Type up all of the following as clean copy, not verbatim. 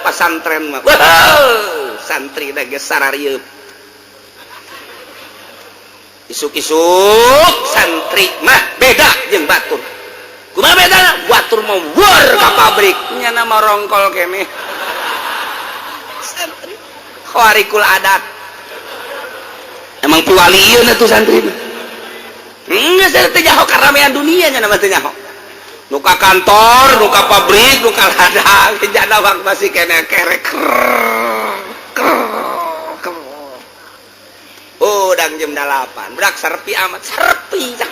Pasantren mah. Wah, santri da geus sararieub. Isuk-isuk santri mah beda jeung batur. Kumaha beda? Batur mah war ka pabrik, nyana mah rongkol keneh. Santri khawarikul adat. Emang piwalieun atuh santri mah. Enggak, saya teu nyaho karamean dunia, nya mah teu nyaho. Nu ka kantor, nu ka pabrik, nu ka ladang, jana wak masih keneh kerek ker ker. Udang jam 8, budak serpi amat, serpi cak.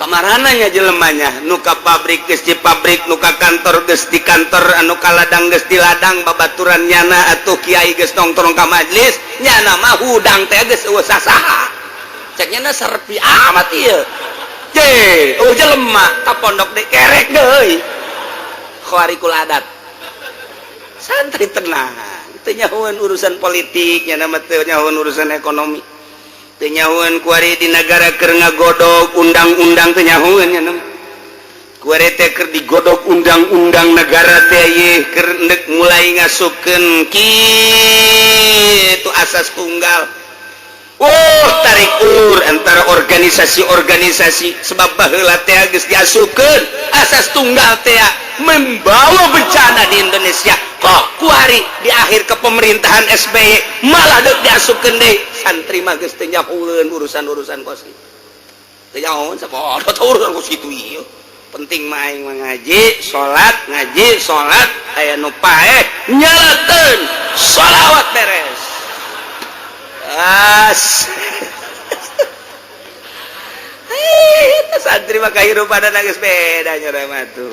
Kamarananya jelemanya nu ka pabrik geus di pabrik, nu ka kantor geus di kantor, anu ka ladang geus di ladang, babaturan nyana atuh kiai geus nongkrong ka majlis, nyana mah hudang teh geus eueuh sasaha. Cek nyana serpi amat ieu. Je, oh jelema ka pondok deui kerek deui. Khawarikul adat. Santri tenang, teu nyahoeun urusan politik, nyana mah teu nyahoeun urusan ekonomi. Teu nyahoeun kuari di negara keur ngagodog undang-undang, teu nyahoeun nya. Kuari teh keur digodog undang-undang negara teh ieu keur endek mulai ngasupkeun kitu asas tunggal. Oh, tarik ulur antara organisasi-organisasi sebab baheula teh geus diasupkeun asas tunggal teh membawa bencana di Indonesia. Kok kuari di akhir kepemerintahan SBY malah deuk diasupkeun deui? Santri mah geus teu nyahoeun urusan-urusan kos kitu. Teu nyahoeun sapodo urusan kos kitu ieu. Penting mah aing mah ngaji, salat, ngaji, salat, aya nu paeh nyalakeun sholawat beres. As. Santri mah kahirupan geus beda nya mah tuh.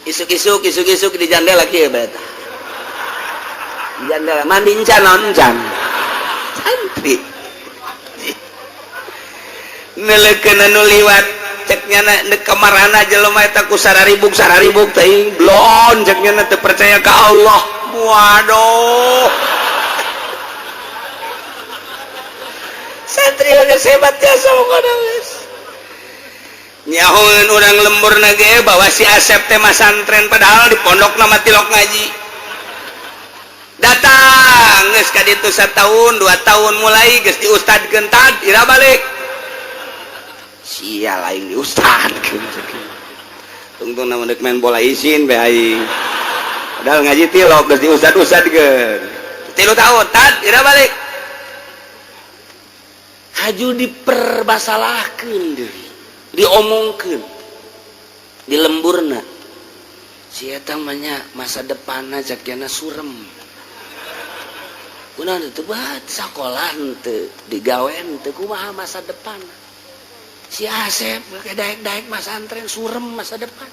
Isuk-isuk, isuk-isuk di jandela kieu beta. Di jandela mandi encan naon encan. Santri. Neulekeun anu liwat cek nyana deuk kamarana jelema eta ku sararibuk sararibuk teuing blon cek nyana teu percaya ka Allah. Waduh. Santri geus hebat jasa pokona geus. Nyahoeun urang lembur ge bahwa si Asep teh masantren padahal di pondok nama tilok ngaji. Datang geus ka ditu satahun, 2 tahun mulai geus diustadkeun tad ira balik. Sia lain diustadkeun. Tungtung nama deuk main bola isin be aing. Padahal ngaji tilok geus diustad-ustadkeun. 3 tahun tad ira balik. Haju dipermasalahkeun deui. Diomongkeun di lemburna si eta mah nya masa depanna jagiana surem kunaon teu bat sakola henteu digawe henteu kumaha masa depan si Asep ke daek-daek masantren surem masa depan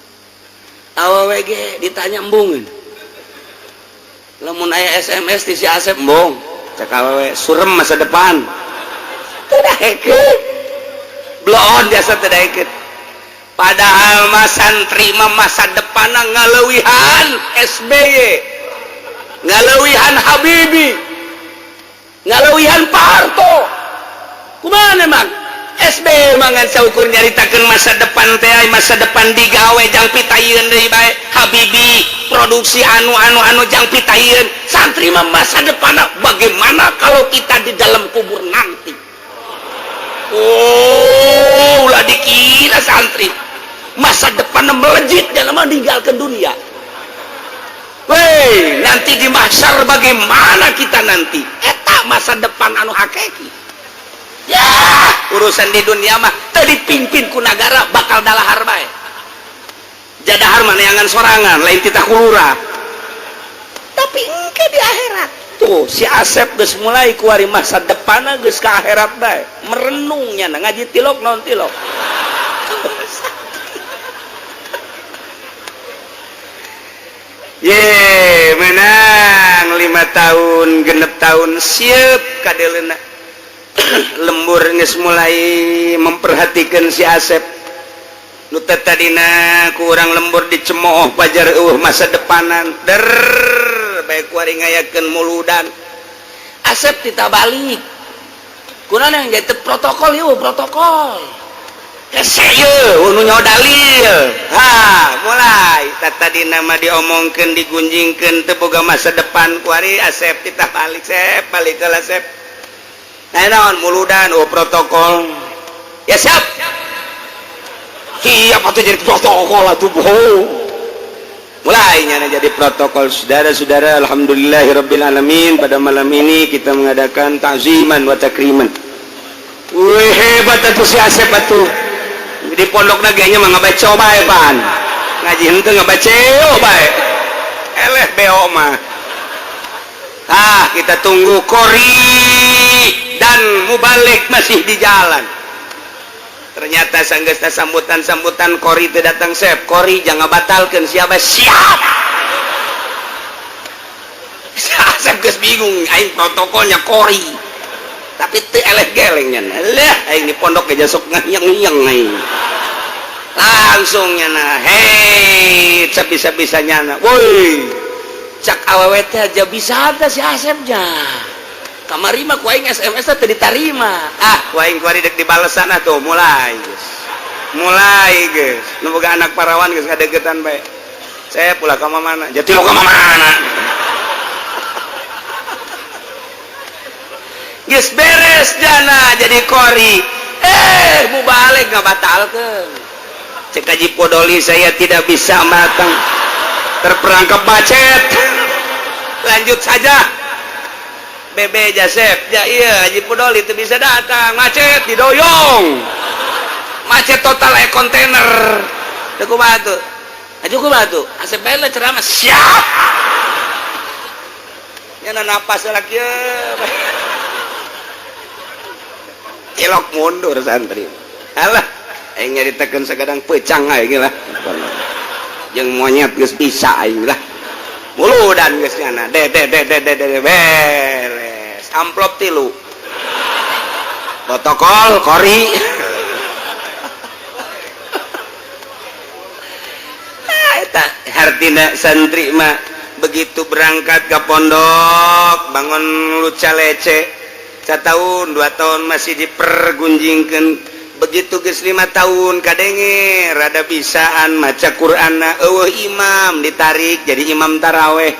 awewe ge ditanya embungeun lamun aya SMS di si Asep embung cek awewe surem masa depan teu daekeun bloon jasa teu daekeun padahal mah santri mah masa depanna ngaleuwihan SBY, ngaleuwihan Habibie, ngaleuwihan Pak Harto. Kumaha emang SBY mah ngan saukur nyaritakeun masa depan teh, masa depan digawe jang pitayeun deui bae. Habibie produksi anu anu anu jang pitayeun. Santri mah masa depanna bagaimana kalau kita di dalam kubur nanti. Oh, ulah dikira santri masa depan melejit dalam meninggalkan dunia. Weh, nanti di mahsyar bagaimana kita nanti? Eta masa depan anu hakiki. Ya, urusan di dunia mah teu dipimpin ku nagara bakal dalahar bae. Jadahar mah neangan sorangan, lain titah kulura. Tapi engke di akhirat. Tuh, si Asep geus mulai kuari masa depanna geus ka akhirat bae. Merenungnya ngaji tilok non tilok. Ye, menang 5 tahun 6 tahun siap kadeleuna. Lembur geus mulai memperhatikan si Asep. Nu tadina ku urang lembur dicemooh pajar eueuh masa depanan. Der bae kuari ngayakeun muludan. Asep tita balik. Kunaon yang jadi protokol ieu protokol. Hese ieu nu nyaho dalil. Ha, mulai tadi nama diomongkeun, digunjingkeun, teu boga masa depan. Kuari Asep kita balik, Sep, balik ke Asep. Nah, naon muludan? Oh, protokol ya. Siap siap atuh jadi protokol atuh. Bohong, mulai nyana jadi protokol. Saudara-saudara, alhamdulillahirabbil alamin, pada malam ini kita mengadakan ta'ziman wa takriman. Wih, hebat atuh si Asep atuh. Di pondok kayaknya mah ngabaca bae, pan ngaji henteu ngabaca bae, eleh beo mah. Ah, kita tunggu kori dan mubalig masih di jalan. Ternyata sanggeusna sambutan-sambutan, kori itu datang. Sep, kori jangan batalkan. Siapa siap. Asep geus bingung, aing protokolnya kori tapi teu eleh gelengnya lah. Aing di pondok aja sok ngayang-ngayang, aing langsung nyana hei bisa-bisa nyana. Woi, cak awewe teh aja bisa ada si Asep nya. Kamari mah ku aing SMS teh diterima. Ah, ku aing kuari dek dibalesan tuh. Mulai geus, mulai geus nu boga anak parawan geus ngadeukeutan bae. Saya pulang ka mana jadi lo ka mana geus beres jana jadi kori. Eh, mubalig ngabatalkeun. Cek Haji Podoli, saya tidak bisa matang, terperangkap macet, lanjut saja. Bebe Jasep ya, iya, Haji Podoli itu bisa datang, macet didoyong, macet total eh kontainer. Aku batu aja, aku batu Asep bae ceramah siap ya, napas lagi ilok mundur santri. Alah, aing nyaritakeun sagadang pecang aing lah jeung monyet geus bisa aing lah. Muludan geus nyana de de de de de de beres, amplop tilu, protokol kori. Ah, eta hartina santri mah. Begitu berangkat ke pondok, bangun luca lece 1 tahun 2 tahun masih dipergunjingkan. Begitu geus 5 tahun, kadenge rada bisaan maca Quran, eueuh imam, ditarik jadi imam taraweh.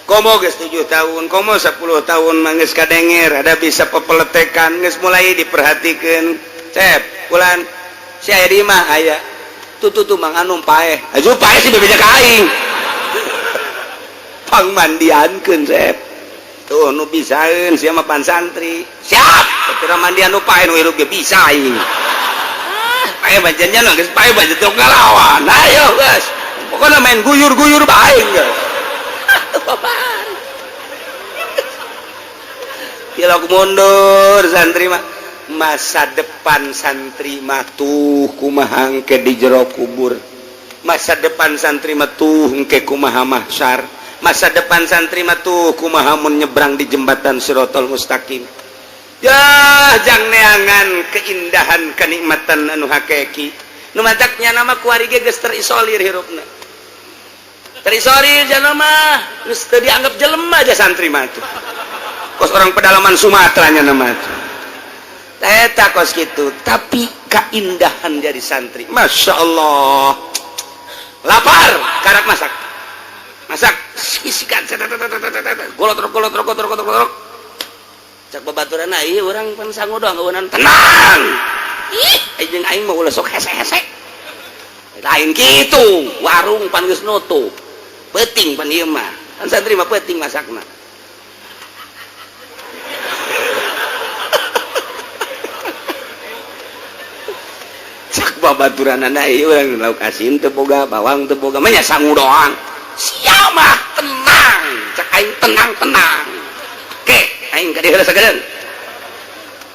Komo geus 7 tahun, komo 10 tahun mah geus kadenge rada bisa pepeletekan, geus mulai diperhatikan. Cep bulan si aya di imah aya tuh tuh tuh Mang Anum paeh aju paeh si bebeja ka aing pangmandiankeun. Sep tuh nu bisaeun sia mah pan santri. Siap, tapi mandian nu paeh nu hirup ge bisa aing. Ah, paeh bajannya geus paeh bajan teu ngalawan. Ayo geus, pokoknya main guyur-guyur bae geus. Apaan tilok mundur santri mah. Masa depan santri mah tuh kumaha engke di jero kubur, masa depan santri mah tuh engke kumaha mahsyar, masa depan santri mah tuh kumaha mun nyebrang di jembatan Sirotol Mustaqim. Ya, jang neangan keindahan kenikmatan anu hakiki. Nu mataknya nama kuari ge geus terisolir, hirupna terisolir jana mah geus teu dianggap jelema aja santri mah tuh, kos orang pedalaman Sumatera nya nama tuh eta kos gitu. Tapi keindahan jadi santri, Masya Allah, lapar karak masak masak sisikan golot golot golot golot golot. Cak babaturan, ieu urang pan sangu doang eueunan. Tenang, ih, jeung aing mah ulah sok hese-hese. Lain kitu, warung pan geus nutup peuting pan ieu mah kan santri mah peuting masakna. Cak babaturanana, ieu urang lauk asin teu boga, bawang teu boga, mah nya sangu doang. Sia mah tenang, cak aing tenang tenang. Ke aing ka dieu heula sagedeung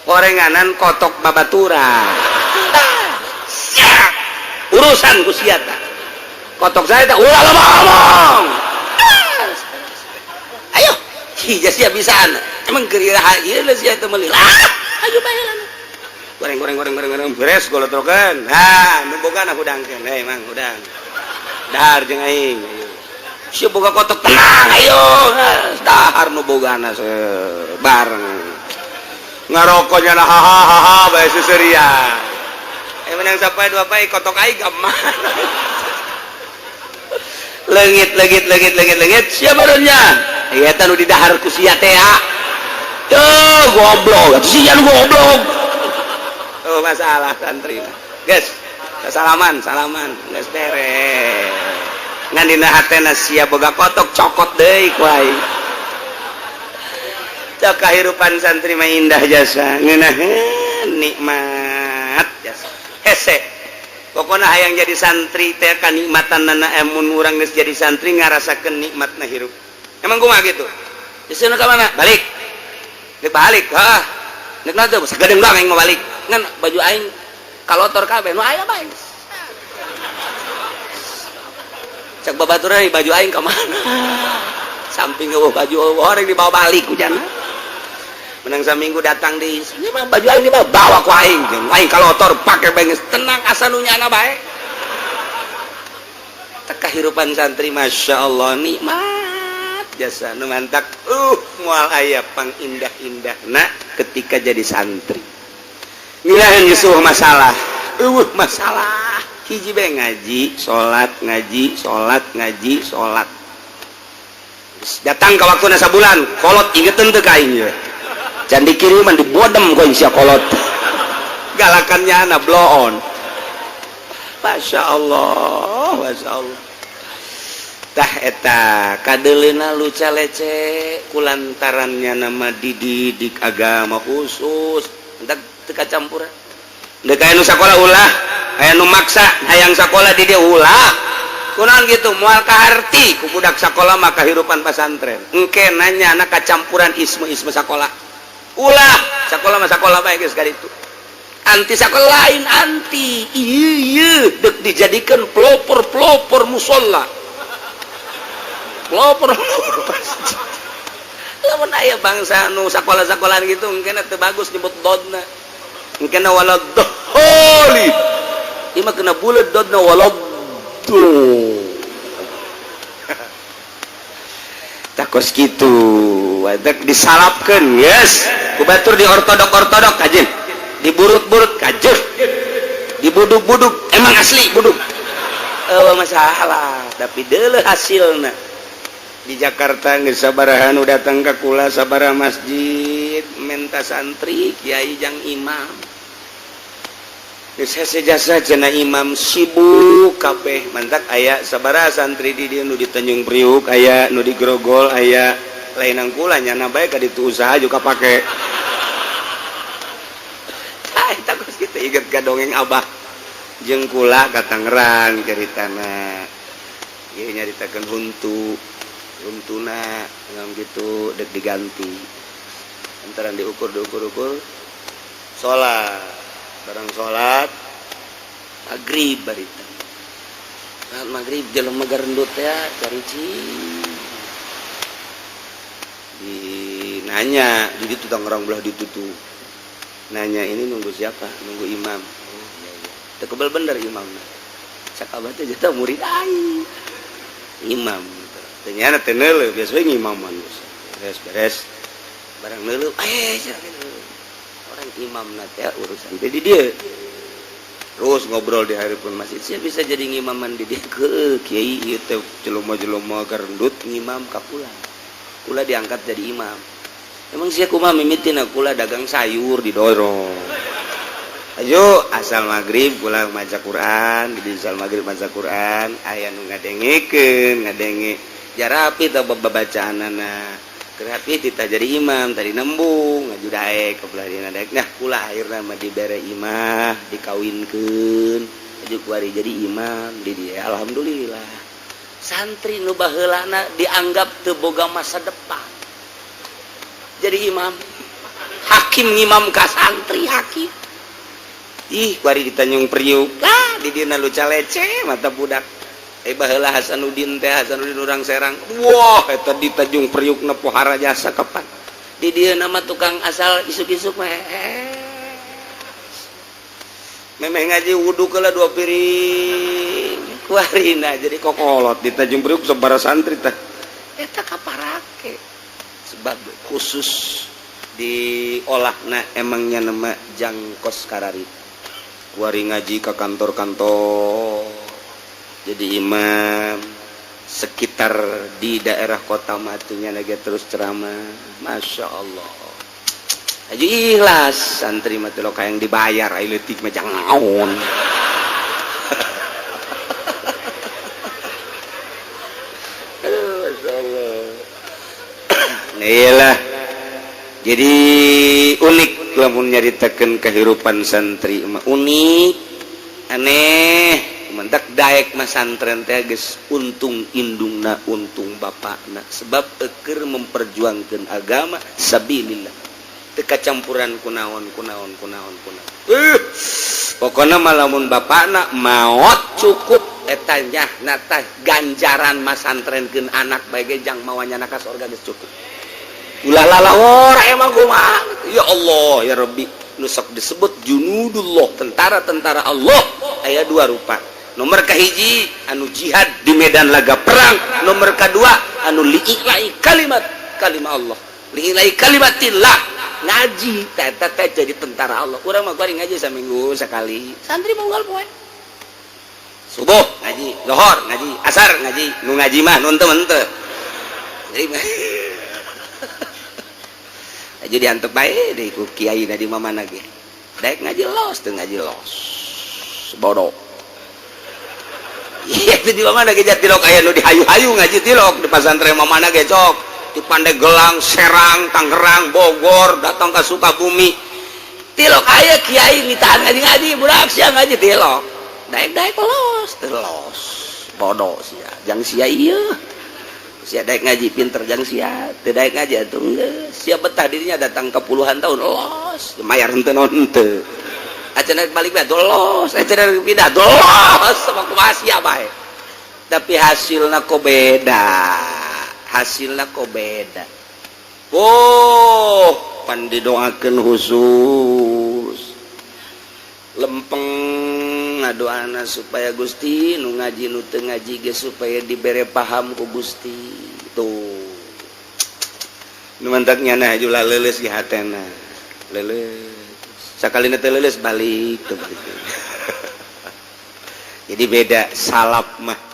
orenganan kotok babaturan. Siap urusan ku sia tah kotok saya tah, ulah loba ngomong. Ayo hija sia bisaan emang keur iraha ieu lah sia teh meuli lah. Ayo bae lah, goreng goreng goreng goreng goreng, beres golotrokeun. Ha, nu bogana hudangkeun. Hei Mang, hudang dahar jeung aing. Ayo sia boga kotok, tenang, ayo dahar nu bogana bareng ngarokoknya. Nah, hahaha bae seserian. Menang sapoe dua poe, kotok aing ka mana? Leungit, leungit, leungit, leungit, leungit. Siapa barunya? Iya, nu di dahar ku sia teh. Tuh, goblok sia nu goblok. Oh, masalah santri. Guys, salaman, salaman, geus beres. Ngan dina hatena sia boga kotok, cokot deui ku aing. Cok, kahirupan santri mah indah jasa, ngeunaheun, nikmat jasa, hese. Pokoknya hayang jadi santri teh kanikmatan nana. Emun urang geus jadi santri, ngarasakeun nikmatna hirup. Emang kumaha gitu? Di sana ka mana? Balik. Nek balik, hah? Nek naon? Sagedeung doang aing mau balik. Ngan baju aing kalotor kabeh, nu aya bae. Cek babaturan, baju aing ka mana? Samping eueuh baju, eueuh orang dibawa balik ku jana. Menang saminggu datang di ini mah, baju aing dibawa bawa ku aing. Jeung aing kalotor pake bae, geus tenang, asa nu nyana bae. Teh kahirupan santri, Masya Allah, nikmat jasa. Nu mantak moal aya pang indah-indahna ketika jadi santri. Ngilaheun geus masalah, eueuh masalah. Hiji bae, ngaji, salat, ngaji, salat, ngaji, salat. Datang ke waktu sabulan, kolot ingetin teu ka aing ye? Can dikiriman dibodem ku sia kolot. Galakannya anak bloon. Masya Allah, Masya Allah. Tah, eta kadeleuna luca lece kulantarannya nama dididik agama khusus, entak teu kacampuran. Deuk aya nu sakola ulah, aya nu maksa hayang sakola di dia ulah. Kunaon gitu? Moal kaharti ku budak sakola mah kahirupan pasantren. Engke nanya anak kacampuran isme-isme sakola. Ulah, sakola mah sakola bae geus kaditu. Anti sakola lain anti. Ieu ieu deuk dijadikan pelopor-pelopor musola. Pelopor masjid. Lamun aya bangsa nu sakola-sekolahan gitu, mungkin teu bagus nyebut dodna. Mungkin wala doli. Ieu mah kena buleud dodna, wala tuh. Takos gitu, wadak disalapkeun, yes. Ku batur di ortodok-ortodok kajen. Diburut-burut kajen. Dibuduk-buduk, emang asli buduk. Oh, masalah, tapi deuleu hasilna. Di Jakarta geus sabaraha nu datang ka kula, sabaraha masjid menta santri, kiai jang imam. Geus hese jasa cenah, imam sibuk kabeh. Mantak aya sabaraha santri di dieu, nu di Tanjung Priuk aya, nu di Grogol aya. Lainan kula, nyana bae ka ditu usaha juga pake. Ah, eta geus kitu, inget ka dongeng abah jeung kula ka Tangerang caritana. Ieu nyaritakeun huntu, huntuna ngam gitu dek diganti. Antara diukur, diukur, ukur, salat barang salat maghrib, barita salat maghrib, jelema garendut ya cari di nanya di ditu Tangerang belah ditutu. Nanya, "Ini nunggu siapa?" "Nunggu imam." "Oh iya." Teu kebel bener imamna. Cak abah teh, jatah murid aing imam. Ternyata teu neuleuh, biasa we ngimaman. Beres beres barang neuleuh, eh cenah gitu. Orang imam teh urusan teh di dieu. Terus ngobrol di hari pun masjid, sia bisa jadi ngimaman di dieu ke kiai ieu teh, jelema-jelema garendut ngimam ka kula. Kula diangkat jadi imam. Emang sia kumaha mimitina? Kula dagang sayur didorong. Ayo, asal maghrib kula maca Quran, di asal maghrib maca Quran, aya nu ngadengekeun, ngadenge jarapi tah babacaanana. Rapi tita jadi imam tadi nembung ngaju daek ke belah dina daek. Nah, kula akhirna mah dibere imah, dikawinkeun, aju kuari jadi imam di dia. Alhamdulillah. Santri nu baheulana dianggap teu boga masa depan. Jadi imam, hakim ngimam ka santri hakim. Ih, kuari di Tanjung Priuk lah, di dina luca lece mata budak. Eh, baheula Hasanuddin teh, Hasanuddin urang Serang. Wah, eta di Tanjung Priuk na pohara jasa kapan. Di dieu nama tukang asal isuk-isuk mah. Memeh ngaji wudu keula dua piring. Kuarina jadi kokolot di Tanjung Priuk sabaraha santri teh. Eta kaparake. Sebab khusus diolahna emangnya nama jangkos kararita. Kuari ngaji ke kantor-kantor, jadi imam sekitar di daerah kota matunya lagi, terus ceramah. Masya Allah, aja ikhlas santri mah lo kayak yang dibayar, ayo leutik mah jangan. Aduh, Masya Allah. Nah, jadi unik lamun nyaritakeun kehidupan santri mah, unik, aneh. Mentak daek masantren teh geus untung indungna, untung bapakna, sebab eker memperjuangkan agama sabilillah, teu kacampuran kunaon kunaon kunaon kunaon. Pokoknya malamun bapakna maot cukup eta nyahna tah ganjaran masantrenkeun anak bae ge jang mawa nyana ka sorga geus cukup. Ulah lalawor emang kumaha. Ya Allah ya Rabbi, nu sok disebut junudullah, tentara-tentara Allah, aya dua rupa. Nomor kahiji anu jihad di medan laga perang, nomor kedua anu lii'lai kalimat kalimah Allah, lii'lai kalimatillah, ngaji. Teta teh jadi tentara Allah. Urang mah kuari ngaji saminggu sekali. Santri unggal poe, subuh ngaji, lohor ngaji, asar ngaji. Nu ngaji mah nu henteu henteu. Jadi aja diantep bae di ku kiai di mana ge. Daek ngaji los, teu ngaji los. Bodoh. Iya, itu di mana ge tilok aya nu dihayu-hayu ngaji tilok di pasantren mana ge cok. Di Pandeglang, Serang, Tangerang, Bogor, datang ke Sukabumi. Tilok aya kiai mintaan ngaji-ngaji, budak sia ngaji tilok. Daek-daek los, teu los. Bodoh sia. Jang sia ieu. Sia daek ngaji pinter jang sia, teu daek ngaji atuh geus. Sia betah dirinya datang ke puluhan tahun los, mayar henteu naon henteu. Acan balik bae los, acan pindah los, sama kumaha sia bae. Tapi hasilna kok beda. Hasilna kok beda. Oh, pan didoakeun khusus. Lempeng ngadoana supaya Gusti nu ngaji nu teu ngaji ge supaya dibere paham ku Gusti. Tuh. Nu mantak nyana jula leuleus di hatena. Leuleus. Sakalina teu leuleus balik teu balik. Jadi beda salaf mah.